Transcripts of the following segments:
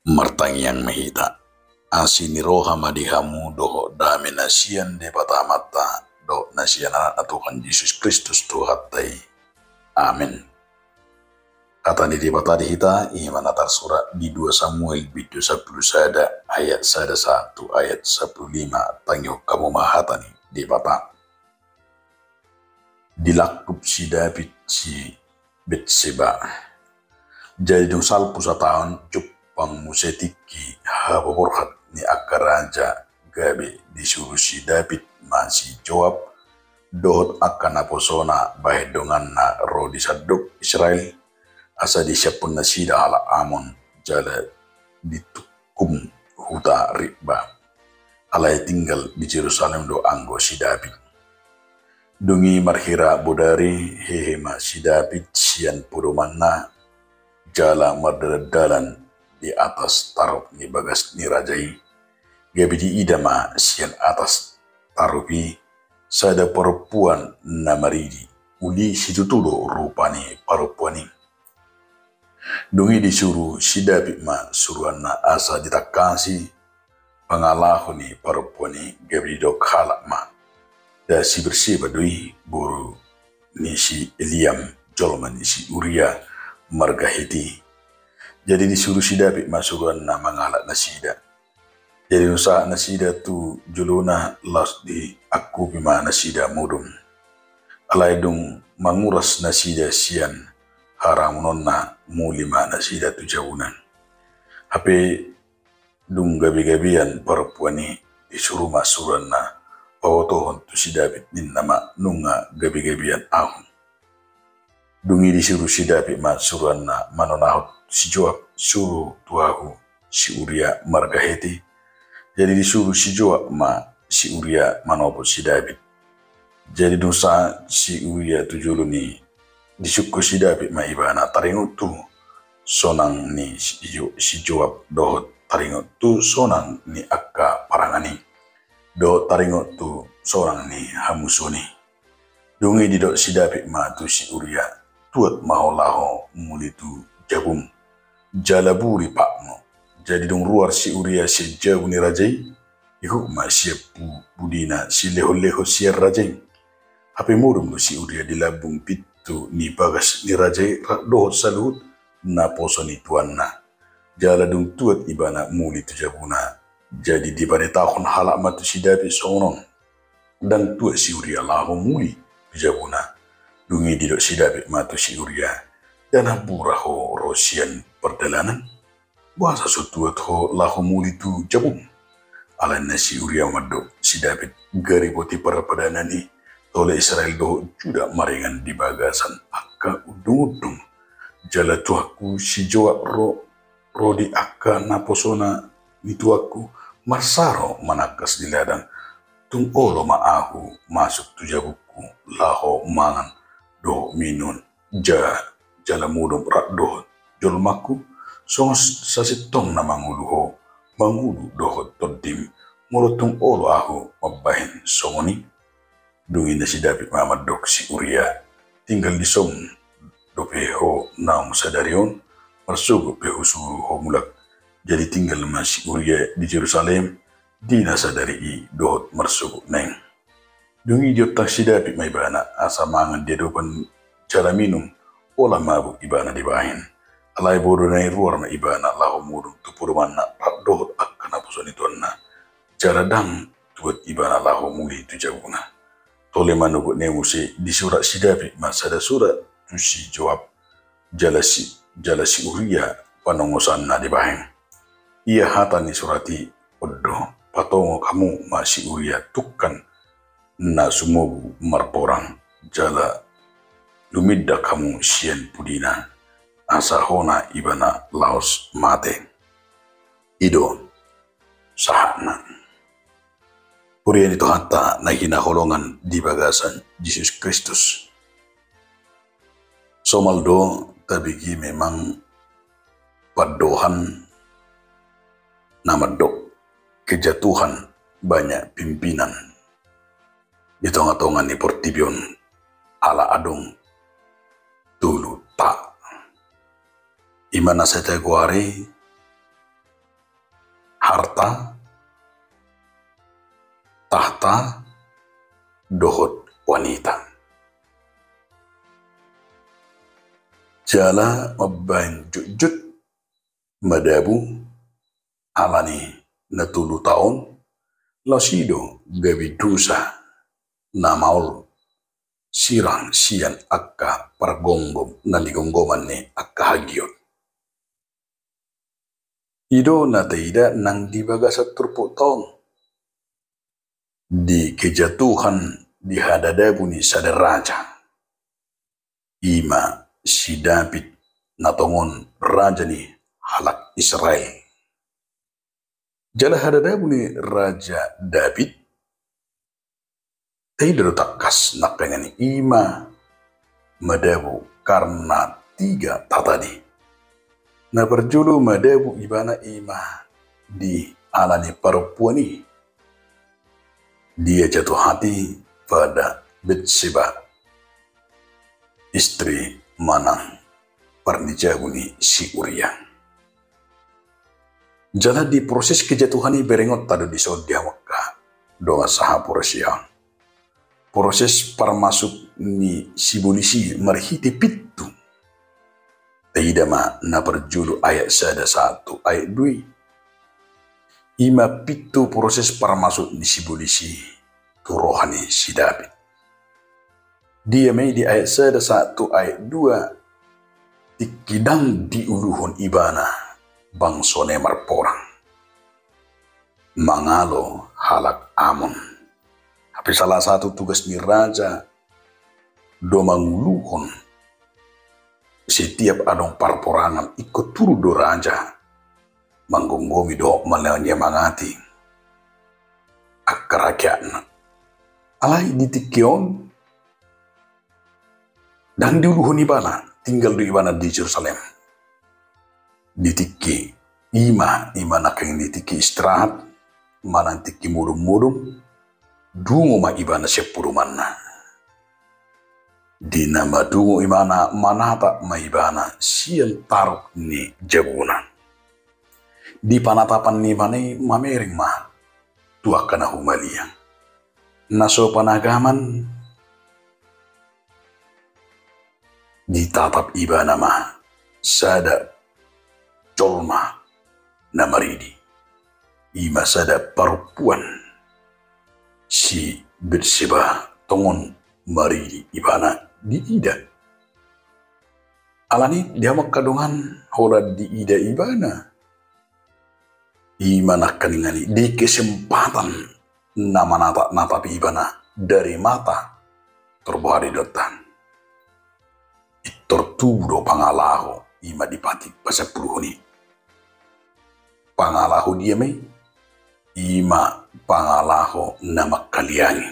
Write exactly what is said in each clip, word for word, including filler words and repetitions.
Martangiang ma hita. Asi ni roha ma di hamu dohot dame na sian Debata Amanta dohot na sian Anakna Tuhan Jesus Kristus Tuhanta i. Amen. Hata ni Debata di hita i ma na tarsurat di dua Samuel bindu sampulu sada ayat sada sahat tu ayat sampulu lima. Tangihon hamu ma hata ni Debata. Dilangkup si David si Betseba. Jadi dung salpu sataon, jumpang muse tingki haboborhat ni angka raja, gabe disuru si David ma si Joab dohot angka naposona bahen donganna ro di sandok Israel, asa disiaphon nasida halak Amon, jala dituk- hum huta Ribla. Alai tinggal di Jerusalem do anggo si David. Dung i marhira bodari hehe ma si David sian podomanna, jala mardalandalan di atas tarup ni bagas ni raja i. Gabe diida ma sian atas tarup i sada parompuan na maridi, uli situtu do rupa ni parompuan i. Dung i disuru si David ma suruanna asa ditangkasi pangalaho ni parompuan i, gabe didok halak ma: Nda si Betseba do i, boru ni si Eliam, jolma ni si Uria marga Heti? Jadi disuru si David ma suruanna mangalap nasida. Jadi dung sahat nasida tu jolona, laos diangkupi ma nasida modom. Alai dung manguras nasida sian haramunonna, muli ma nasida tu jabuna. Hape dung gabegabean parompuan i, disuru ma suruanna pabotohon tu si David, ninna ma: Nunga gabegabean ahu. Dung i disuru si David ma suruanna manonahon tu si Joab: Suru tu ahu si Uria marga Heti. Jadi disuru si Joab ma si Uria manopot si David. Jadi dung sahat si Uria tu jolo ni i, disungkun si David ma ibana taringot tu sonang ni si Jo-, si Joab dohot taringot tu sonang ni angka parangan i, dohot taringot tu sonang ni hamusuon i. Dung i didok si David ma tu si Uria: Tuat ma ho laho muli tu jabum, jala buri patmu. Jadi dung ruar si Uria sian jabu ni raja i, ihut ma sian pu-, pudina silehonlehon sian raja i. Hape modom do si Uria di lambung pintu ni bagas ni raja i rap dohot saluhut naposo ni tuanna. Jala dung tuat ibana muli tu jabuna, jadi dibaritahon halak ma tu si David songon on: Ndang tuat si Uria laho muli tu jabuna. Dung i didok si David ma tu si Uria: Nda na bura ho ro sian pardalanan? Boasa so tuat ho laho muli tu jabum? Alana si Uria mandok si David: Gari boti parpadanan i, tole Israel dohot Juda maringan di bagasan angka undungundung. Jala tuanku si Joab ro ro di angka naposona ni tuanku, marsaro manangkas di ladang. Tung olo ma ahu masuk tu jabungku laho mangan dohot minum, ja-, jala modom rap dohot jolmangku, songon sasintongna mangolu ho, mangolu dohot tondim, molo tung olo ahu mambahen songon i. Dung i ninna si David ma mandok si Uria: Tinggal dison dope ho naung sadari on, marsogot pe husuru ho mulak. Jadi tinggal ma si Uria di Jerusalem di na sadari i dohot marsogot naeng. Dung i diontang si David ma ibana asa mangan di adopan jala minum, olat mabuk ibana dibahen. Alai bodari nai ruar ma ibana laho modom tu podomanna rap dohot angka naposo ni tuanna. Jala ndang tuat ibana laho muli tu jabuna. Tole manogot ni i muse disurat si David ma sada surat tu si Joab, jala si, jala si Uria panongosanna dibahen. Ia hata ni surat i on do: Patongon hamu ma si Uria tungkan na sumobu marporang, jala lumindak hamu sian pudina, asa hona ibana laos mate. I do sahatna. Huria ni Tuhanta na hinaholongan di bagasan Jesus Kristus. Somal do tabege memang pandohan na mandok kejatuhan banyak pimpinan di tongatonga ni portibi on ala adong tolu ta. I ma na sai tagoari harta, tahta, dohot wanita. Jala mambahen jotjot madabu, alani na tolu taon, laos i do gabe dosa na maol sirang sian angka pargomgom na nigomgoman ni angka hagiot. I do na taida nang di bagasan turpukta on, di kejatuhan di hadadabu ni sada raja, i ma si Daud na tongon raja ni halak Israel. Jala hadadabu ni Raja Daud, taida do tangkas nangkaningan i, i ma madabu karna tiga tatadi. Na parjolo madabu ibana i ma di alani parompuan i. Dia jatuh hati pada Betseba, istri manang parnijabu ni si Uria. Jala di proses kejatuhan i berengonta do dison di hamu angka dongan sahaporseaon. Proses parmasuk ni sibolis i marhite pintu. Taida ma na parjolo ayat sada sahat tu ayat dua i. I ma pintu proses parmasuk ni sibolis i tu roha ni si Daud. Dia ma i di ayat sada sahat tu ayat dua, tingki ndang diuluhon ibana bangsona i marporang mangalo halak Amon. Hape salah satu tugas ni raja do manguluhon setiap adong parporangan, ingkon turun do raja manggomgomi dohot manyemangati angka rakyatna. Alai di tingki on ndang diuluhon ibana, tinggal do ibana di Jerusalem. Di tingki i ma, i ma nangkaningan di tingki istirahat manang tingki modom-modom, dungo ma ibana sian podomanna. Di na madungo ibana, manatap ma ibana sian taruk ni jabuna. Di panatapan ni ibana i mamereng ma tu angka na humaliang. Na so panagaman, ditatap ibana ma sada jolma na maridi, i ma sada parompuan si Betseba, tongon maridi ibana diida. Alani di hamu angka dongan, holan diida ibana, i ma nangkaningan i di kesempatan na manatap-natap ibana dari mata terbohari dotan. Pintor tubu do pangalaho, i ma di patik pasampuluhon i. Pangalaho dia ma i? I ma pangalaho na mangkaliangi.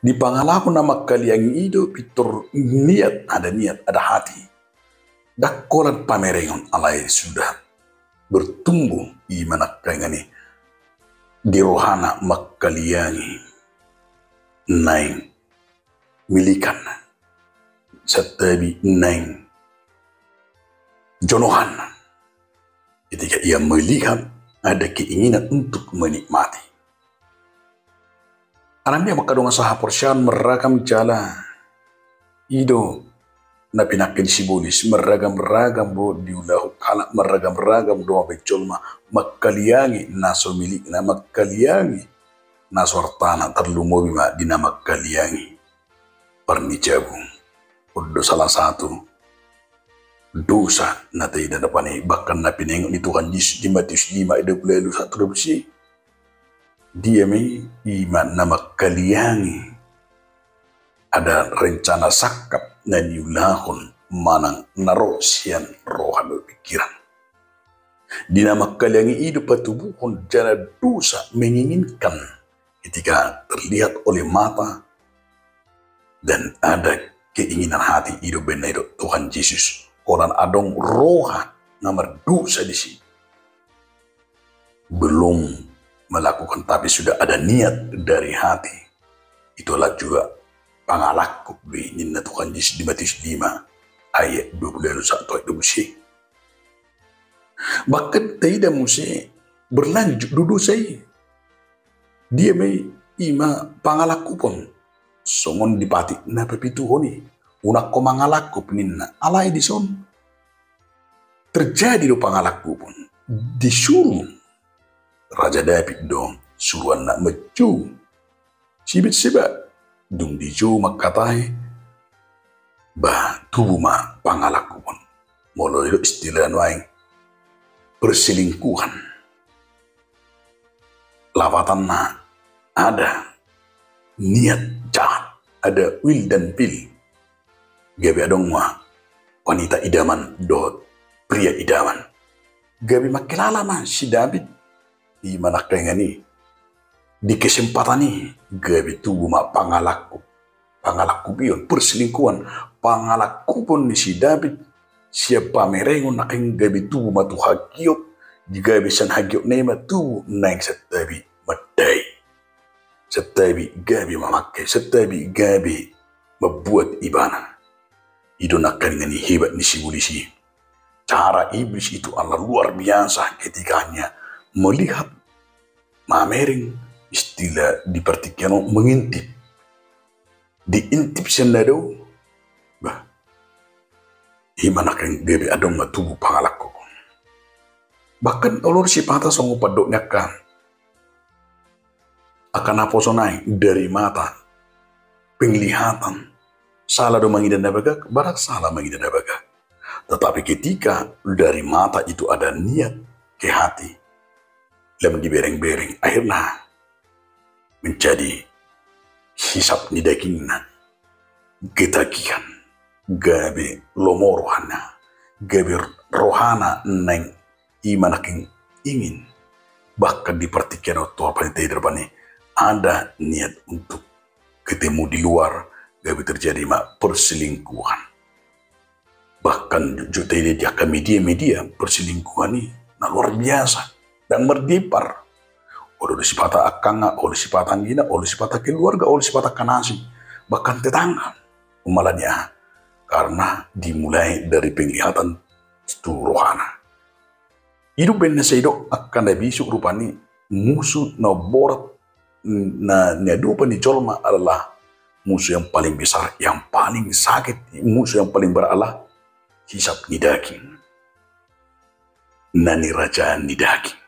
Di pangalaho na mangkaliangi i do pintor niat, ada niat, ada hati. Ndang holan pamerengon, alai sudah bertumbuh, i ma nangkaningan i di rohana mangkaliangi naeng milikanna, santabi naeng jonohanna. Ketika ia melihat ada keinginan untuk menikmati. Alani i ma angka dongan sahaporseaon, marragam jala i do na pinangke ni sibolis, marragam-ragam do diulahon halak, marragam-ragam do mambahen jolma, mangkaliangi na so milikna, mangkaliangi na so artana, tarlumobi ma di na mangkaliangi parnijabu. On do salah satu dosa na taida na panehe, bahkan na pinaingot ni Tuhan Jesus di Matius lima ayat dua puluh lima sahat tu dua puluh sia. Dia ma i? I ma na mangkaliangi ada rencana sangkap na niulahon manang na ro sian roha dohot pingkiran. Di na mangkaliangi i do patubuhon jala dosa menginginkan ketika terlihat oleh mata dan ada keinginan hati, i do umbahen na didok Tuhan Jesus, holan adong roha na mardosa disi. Belum melakukan, tapi sudah ada niat dari hati, itulah juga pangalangkup do i, ninna Tuhan Jesus di Matius lima ayat dua puluh lima sahat tu ayat dua puluh sia. Bahkan taida muse berlanjut do dosa i. Dia ma i, ima pangalangkupon. Songon di patik na papituhon i, unang ho mangalangkup ninna. Alai dison terjadi do pangalangkupon. Disuru Raja Daud do suruanna manjou si Batseba. Dung dijou mangkatai, ba tubu ma pangalangkupon. Molo didok istilah nuaeng, perselingkuhan. Lapatanna ada niat jahat, ada ill dan spill. Gabe adong ma wanita idaman dohot pria idaman. Gabe mangkilala ma si Daud, ima nangkaningan i. Di kesempatan i gabe tubu ma pangalangkup, pangalangkupion, perselingkuhan, pangalangkupon ni si Daud sian pamerengon nangkaningan gabe tubu ma tu hagiot, gabe sian hagiot na i ma tubu naeng santabi mandai. Santabi gabe mamangke, santabi gabe mambuat ibana. I do nangkaningan i hebat ni sibolis i. Cara iblis itu adalah luar biasa ketika hanya melihat, mamereng, istilah di partingkian on mengintip. Diintip sian na dao, bah, ima nangkaningan gabe adong ma tubu pangalangkupon. Bahkan olo do sipata songon pandok ni angka angka naposo nai, dari mata, penglihatan. Sala do mangida na bagak, barang sala mangida na bagak. Tetapi ketika dari mata itu ada niat ke hati, lam dibereng-bereng, akhirna menjadi hisap ni dagingna, ketagihan, gabe lomo rohana, gabe rohana naeng ima nangkaningan ingin. Bahkan di partingkian on tor panitei derbani ada niat untuk ketemu di luar, gabe terjadi ma perselingkuhan. Bahkan jotjot taida di angka media-media perselingkuhan i na luar biasa, ndang mardimpar. Olo do sipata angkangga, olo sipata anggina, olo sipata keluarga, olo sipata angka na asing, bahkan tetangga. Umala ni aha? Karena dimulai dari penglihatan tu rohana. I do umbahen na sai didok angka na bisuk rupani, musu na borat na niadopan ni jolma adalah musu yang paling besar, yang paling sakit, musu yang paling berat adalah hisap ni daging. Na nirajaan ni daging.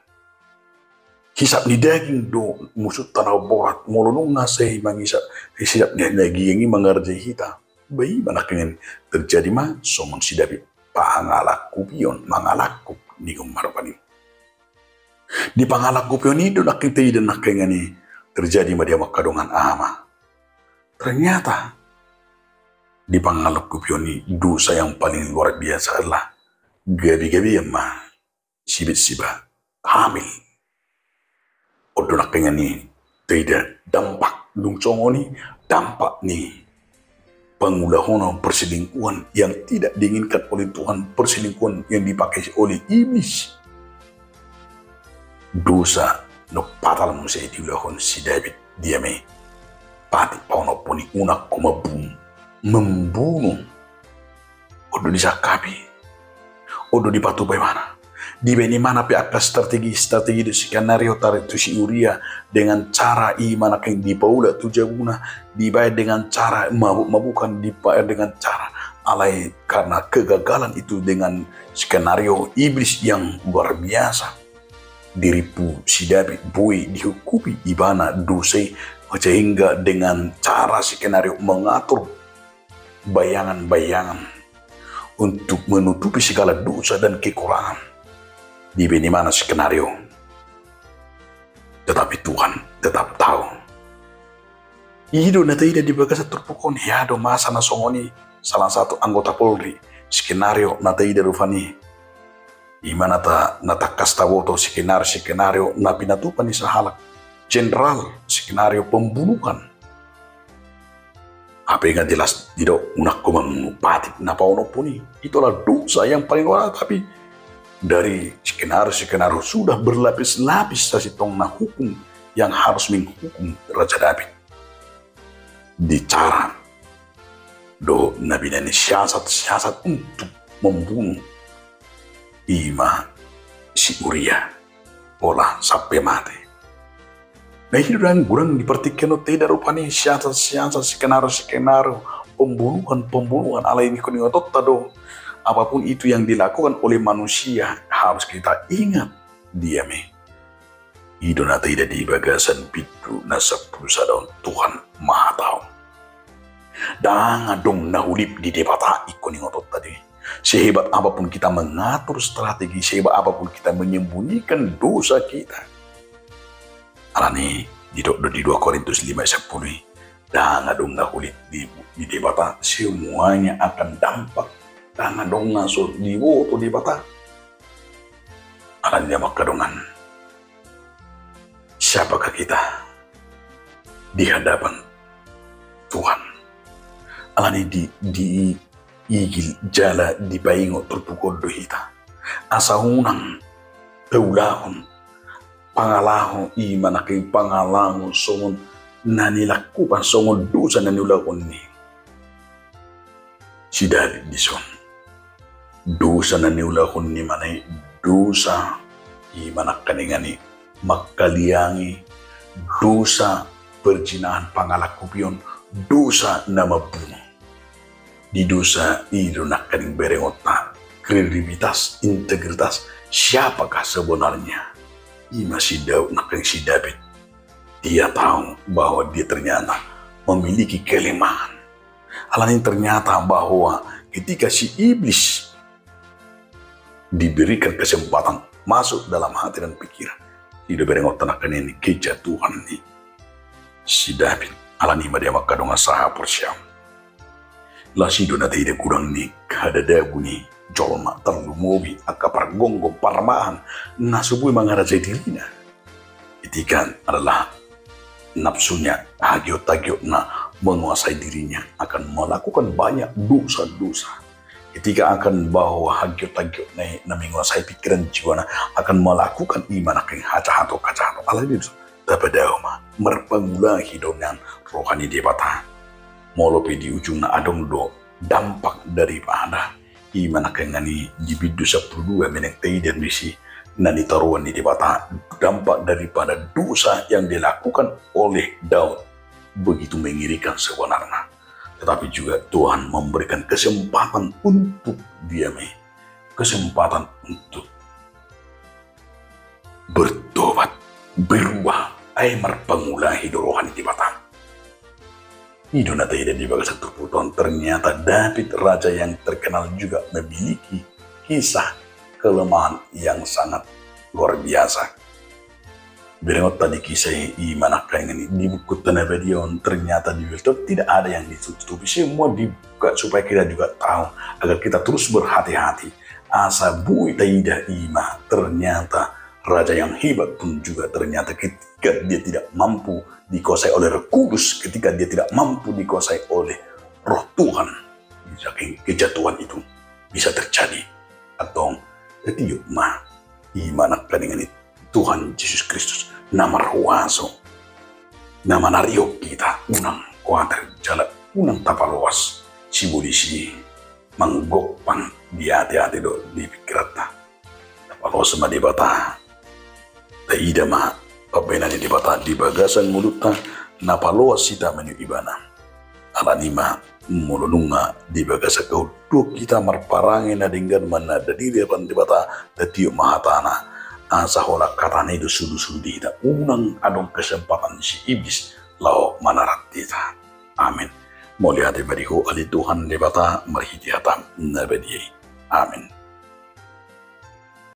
Hisap ni daging do musunta na borat, molo nunga sai mangisap, hisap ni daging i mangarajai hita. Ba ima nangkaningan terjadi ma songon si Daud, pangalangkupion, mangalangkup, ninna ma rupani. Di pangalangkupion i do nangkaningan taida nangkaningan i terjadi ma di hamu angka dongan, aha ma? Ternyata di pangalangkupion i dosa yang paling luar biasa adalah gabe-gabean ma si Batseba hamil. On do nangkaningan i taida dampak, dung songon i dampak ni pangulahonon perselingkuhan yang tidak diinginkan oleh Tuhan, perselingkuhan yang dipakai oleh iblis. Dosa na fatal muse diulahon si Daud, dia ma i? Patik paonomhon i, unang ho mambunu, membunuh. On do disangkapi, on do dipatupa ibana. Dibaen ibana pe angka strategi-strategi do skenario tarik tu si Uria dengan cara ima nangkaningan dipaulak tu jabuna, dibaen dengan cara mabuk-mabukan, dibaen dengan cara, alai karena kegagalan itu dengan skenario iblis yang luar biasa, dirimpu si Daud, boi dihukupi ibana dosa i, sehingga dengan cara skenario mengatur bayangan-bayangan untuk menutupi segala dosa dan kekurangan, dibaen ibana skenario. Tetapi Tuhan tetap tahu. I do na taida di bagasan turpuk on, hea do masa na songon i, salah satu anggota Polri, skenario na taida rupani. Ima na ta-, na tangkas taboto skenario, skenario na pinatupa ni sahalak jenderal, skenario pembunuhan. Hape nga jelas didok unang ho mambunu, patik na paonomhon i. Itulah dosa yang paling parah, tapi dari skenario-skenario sudah berlapis-lapis sasintongna hukum yang harus menghukum Raja Daud. Di cara dohot na binaen ni siasat-siasat untuk membunuh, ima si Uria, pola sampe mate. Nah, i do dang godang di partingkian on taida rupani siasat-siasat, skenario-skenario, pembunuhan-pembunuhan, alai di koningotonta do, apapun itu yang dilakukan oleh manusia, harus kita ingat, dia me. I do na taida di bagasan bindu na sampulu sada on, Tuhan Maha Tahu. Dang adong na hulip di Debata i koningotonta do. Sehebat apapun kita mengatur strategi, sehebat apapun kita menyembunyikan dosa kita. Alani didok do di dua Korintus lima sampulu i, dang adong na hulip di, di Debata, semuanya akan dampak. Dang adong na so diboto Debata. Alani dia mangkadongan. Siapakah kita di hadapan Tuhan? Alani di, di igil jala dipaingot turpuk on do hita. Asa unang taulahon pangalaho i manang pangalaho songon na nilakukan songon dosa na niulahon ni si David dison. Dosa na niulahon ni manang dosa i manang kaningan i mangkaliangi, dosa perzinahan, pangalangkupion, dosa na mambunu. Di dosa i do nangkaning berengonta kredibilitas, integritas, siapakah sebenarnya? I ma si Daud nangkaning si David. Dia tahu bahwa dia ternyata memiliki kelemahan. Alani ternyata bahwa ketika si iblis diberikan kesempatan masuk dalam hati dan pikiran, i do berengonta nangkaning kejatuhan ni si David. Alani ma dia mangkadongan sahaporseaon. Las i do na taida godang ni hadadabu ni jolma, tarlumobi angka pargomgom parmahan na so boi mangarajai dirina. Ketika adalah nafsunya, hagiot-hagiotna menguasai dirinya, akan melakukan banyak dosa-dosa. Ketika akan bahwa hagiot-hagiotna i na menguasai pikiran jiwana, akan melakukan i manang hajahaton-hajahaton. Alani do, tapadao ma, marpangulahi do nian roha ni Debata. Molo pe di ujungna adong do dampak daripada i manang kaningan i di bindu sampulu dua menang taida misi na nitaruan ni Debata, dampak daripada dosa yang dilakukan oleh Daud begitu mengerikan sebenarnya. Tetapi juga Tuhan memberikan kesempatan untuk dia me, kesempatan untuk bertobat, berubah, ai marpangulahi do roha ni Debata. I do na taida di bagasan turpukta on, ternyata David, raja yang terkenal, juga memiliki kisah kelemahan yang sangat luar biasa. Berengonta di kisah i manang kaningan i di buku na badia on, ternyata di Alkitab tidak ada yang ditutupi, semua dibuka supaya kita juga tahu, agar kita terus berhati-hati. Asa boi taida i ma, ternyata raja yang hebat pun juga ternyata ketika dia tidak mampu dikuasai oleh Roh Kudus, ketika dia tidak mampu dikuasai oleh Roh Tuhan, kejatuhan itu bisa terjadi. Antong, tatiop ma i manang kaningan i Tuhan Jesus Kristus na marhuaso, na manarihon hita unang kuatir jala unang tapaloas sibolis i manggompan di ateate dohot di pikiranta. Tapaloas ma Debata. Taida ma pambahenan ni Debata di bagasan ngolunta, na paloas hita maniop Ibana. Alani ma, molo nunga di bagasan ngolunta hita marparange na denggan mananda diri di hadapan Debata, tatiop ma hatana, asa holan hatana i do sudusudun di hita, unang adong kesempatan ni si iblis laho manarat hita. Amen. Mauliate ma di Ho ale Tuhan Debata, marhite hataM na badia i. Amen.